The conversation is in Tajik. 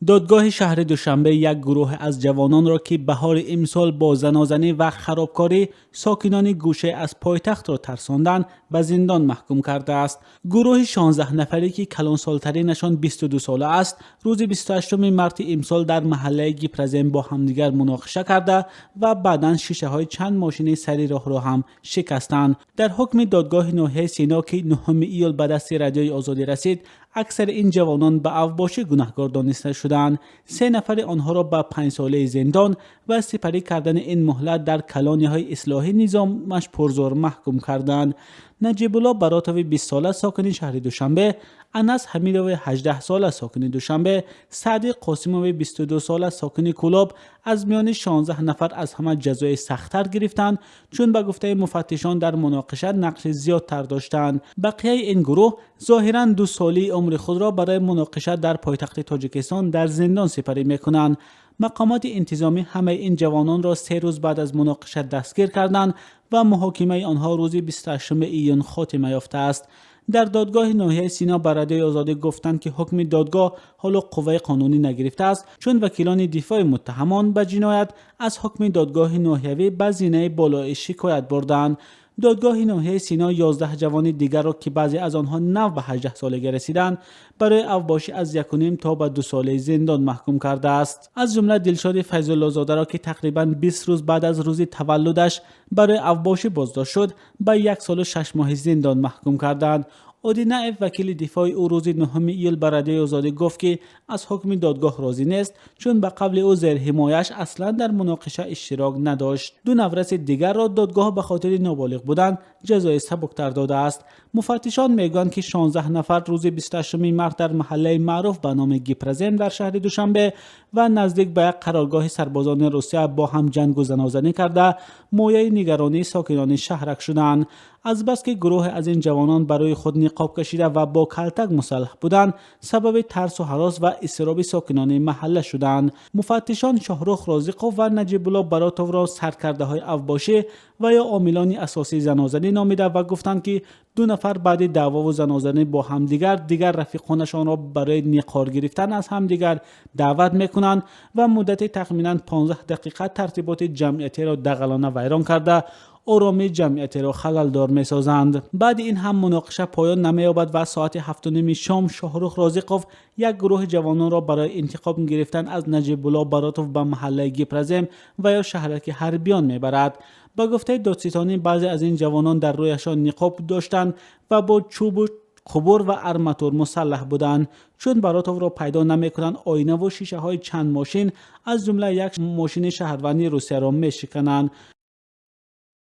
Додгоҳи шаҳри Душанбе як гурӯҳе аз ҷавононро, ки баҳори имсол бо занозанӣ ва харобкорӣ сокинони гӯшае аз пойтахтро тарсонданд, ба зиндон маҳкум кардааст. Гурӯҳи 16 нафаре, ки калонсолтаринашон 22 сола аст, рӯзи 28 марти имсол дар маҳаллаи Гипразем бо ҳамдигар муноқиша карда ва баъдан шишаҳои чанд мошини сари роҳро ҳам шикастанд. Дар ҳукми додгоҳи ноҳияи Сино, ки 9 июл ба дасти Радиои Озодӣ расид, аксари ин ҷавонон ба авбошӣ гунаҳкор дониста шудаанд. Се нафари онҳоро ба 5 солаи зиндон ва сипарӣ кардани ин муҳлат дар колонияҳои ислоҳӣ низомаш пурзӯр маҳкум карданд. Наҷибулло Баротови 20 сола, сокини шаҳри Душанбе, Анас Ҳамидови 18 сола, сокини Душанбе, Саъди Қосимови 22 сола, сокини Кӯлоб аз миёни 16 нафар аз ҳама ҷазои сахттар гирифтанд, чун ба гуфтаи муфаттишон дар муноқиша нақши зиёдтар доштанд. Бақияи ин гурӯҳ зоҳиран 2 солии умри худро барои муноқиша дар пойтахти Тоҷикистон дар зиндон сипарӣ мекунанд. Мақомоти интизомӣ ҳамаи ин ҷавононро 3 рӯз баъд аз муноқиша дастгир карданд ва муҳокимаи онҳо рӯзи 28 июн хотима ёфтааст. Дар додгоҳи ноҳияи Сино ба Радиои Озодӣ гуфтанд, ки ҳукми додгоҳ ҳоло қувваи қонунӣ нагирифтааст, чун вакилони дифои муттаҳамон ба ҷиноят аз ҳукми додгоҳи ноҳиявӣ ба зинаи болоӣ шикоят бурданд. Додгоҳи ноҳияи Сино 11 ҷавони дигарро, ки баъзе аз онҳо нав ба 18 солагӣ расиданд, барои авбошӣ аз 1.5 то ба 2 солаи зиндон маҳкум кардааст. Аз ҷумла Дилшоди Файзуллозодаро, ки тақрибан 20 рӯз баъд аз рӯзи таваллудаш барои авбошӣ боздошт шуд, ба 1 солу 6 моҳи зиндон маҳкум карданд. Одинаев, вакили дифои ӯ, рӯзи 9 июл ба Радиои Озодӣ гуфт, ки аз ҳукми додгоҳ розӣ нест, чун ба қавли ӯ зерҳимояш аслан дар муноқиша иштирок надошт. Ду навраси дигарро додгоҳ ба хотири ноболиғ будан ҷазои сабуктар додааст. Муфаттишон мегӯянд, ки 16 нафар рӯзи 28 март дар маҳаллаи маъруф ба номи Гипразем дар шаҳри Душанбе ва наздик ба як қароргоҳи сарбозони Русия бо ҳам ҷангу занозанӣ карда, мояи нигаронии сокинони шаҳрак шуданд. Азбаски гурӯҳе аз ин ҷавонон барои худ ниқоб кашида ва бо калтак мусаллаҳ буданд, сабаби тарсу ҳарос ва изтироби сокинони маҳалла шуданд. Муфаттишон Шоҳрух Розиқов ва Наҷибулло Баротовро саркардаҳои авбошӣ ва ё омилони асосии занозанӣ номида ва гуфтанд, ки ду нафар баъди даъвову занозанӣ бо ҳамдигар дигар рафиқонашонро барои ниқор гирифтан аз ҳамдигар даъват мекунанд ва муддати тахминан 15 дақиқа тартиботи ҷамъиятиро дағалона вайрон карда, оромии ҷамъиятиро халалдор месозанд. Баъди ин ҳам муноқиша поён намеёбад ва соати 7:30 шом Шоҳрух Розиқов як гурӯҳи ҷавононро барои интиқом гирифтан аз Наҷибулло Баротов ба маҳаллаи Гипразем ва ё шаҳраки Ҳарбиён мебарад. Ба гуфтаи додситонӣ, баъзе аз ин ҷавонон дар рӯяшон ниқоб доштанд ва бо чӯбу қубур ва арматур мусаллаҳ буданд. Чун Баротовро пайдо намекунанд, оинаву шишаҳои чанд мошин, аз ҷумла як мошини шаҳрвандии Русияро мешикананд.